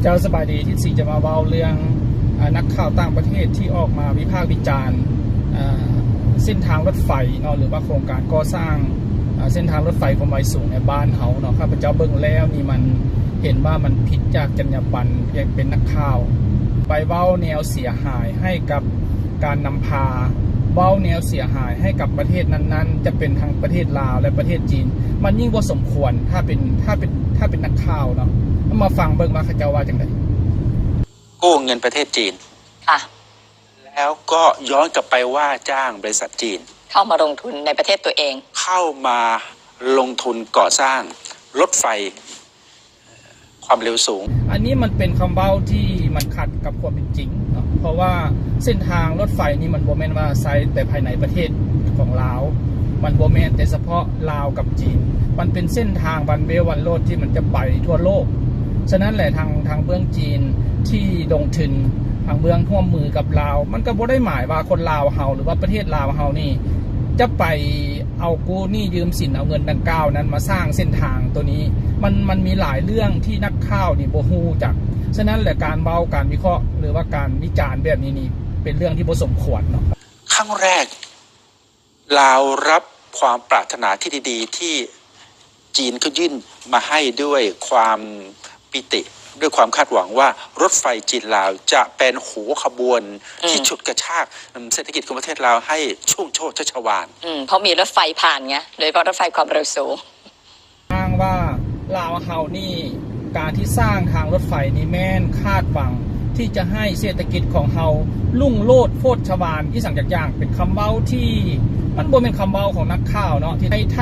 ເຈົ້າສະບາຍດີ ທິດສີຈະມາເວົ້າເລື່ອງ ອາ ນັກຂ່າວຕ່າງປະເທດທີ່ອອກມາວິພາກວິຈານ ອາ ເສັ້ນທາງລົດໄຟເນາະ ຫຼືວ່າໂຄງການກໍ່ສ້າງ ອາ ເສັ້ນທາງລົດໄຟຄວາມໄວສູງໃນບ້ານເຮົາເນາະ. ຂ້າພະເຈົ້າເບິ່ງແລ້ວນີ້ມັນເຫັນວ່າມັນຜິດຈາກຈັນຍາບັນ ເປັນນັກຂ່າວ ໄປເວົ້າແນວເສຍຫາຍໃຫ້ກັບ ການນຳພາເວົ້າແນວເສຍຫາຍໃຫ້ກັບປະເທດນັ້ນໆ ຈະເປັນທັງປະເທດລາວ ແລະ ປະເທດຈີນ ມັນຍິ່ງບໍ່ສົມຄວນ ຖ້າເປັນ ຖ້າເປັນ ຖ້າເປັນນັກຂ່າວເນາະ. ເຮົາມາຟັງເບິ່ງວ່າເຂົາເຈົ້າວ່າຈັ່ງໃດ. ກູ້ເງິນປະເທດຈີນ ค่ะ แล้วก็ย้อนกลับไปว่าจ้างบริษัทจีน เข้ามาลงทุนในประเทศตัวเอง เข้ามาลงทุนก่อสร้างรถไฟ ความเร็วสูง ອັນນີ້ມັນເປັນຄຳເວົ້າທີ່ມັນຂັດກັບຄວາມເປັນຈິງເນາະ ເພາະວ່າເສັ້ນທາງລົດໄຟນີ້ມັນບໍ່ແມ່ນວ່າໃຊ້ແຕ່ພາຍໃນປະເທດຂອງລາວ ມັນບໍ່ແມ່ນແຕ່ສະເພາະລາວກັບຈີນ ມັນເປັນເສັ້ນທາງ one way one road ທີ່ມັນຈະໄປທົ່ວໂລກ. ສະນັ້ນແຫຼະ ທາງ ທາງເບື້ອງຈີນທີ່ລົງທຶນ ທາງເບື້ອງຮ່ວມມືກັບລາວ ມັນກໍບໍ່ໄດ້ໝາຍວ່າຄົນລາວເຮົາ ຫຼືວ່າປະເທດລາວເຮົານີ້ ຈະໄປ ເອົາກູ້ໜີ້ຢືມສິນເອົາເງິນດັ່ງກ່າວນັ້ນມາສ້າງເສັ້ນທາງໂຕນີ້ ມັນ ມັນມີຫຼາຍເລື່ອງທີ່ນັກຂ່າວນີ້ບໍ່ຮູ້ຈັກ. ສະນັ້ນແຫຼະ ການເວົ້າ ການວິເຄາະ ຫຼືວ່າການວິຈານແບບນີ້ນີ້ ເປັນເລື່ອງທີ່ບໍ່ສົມຄວນເນາະ. ครั้งแรกลาวรับความปรารถนาที่ดีๆที่จีนเขายื่นมาให้ด้วยความปิติ ด้วยความคาดหวังว่ารถไฟจีนลาวจะเป็นหัวขบวนที่ อืม ฉุดกระชากเศรษฐกิจของประเทศลาวให้ช่วงโชติชัชวาล อืม เพราะมีรถไฟผ่านไง โดยเฉพาะรถไฟความเร็วสูง ອ້າງວ່າລາວເຮົານີ້ ການທີ່ສ້າງທາງລົດໄຟນີ້ແມ່ນຄາດຫວັງທີ່ຈະໃຫ້ເສດຖະກິດຂອງເຮົາລຸ່ງໂລດໂພດຊະວານ ອີ່ຫຍັງຈັກຢ່າງ ເປັນຄຳເວົ້າທີ່ມັນບໍ່ແມ່ນຄຳເວົ້າຂອງນັກຂ່າວເນາະ ທີ່ໄທ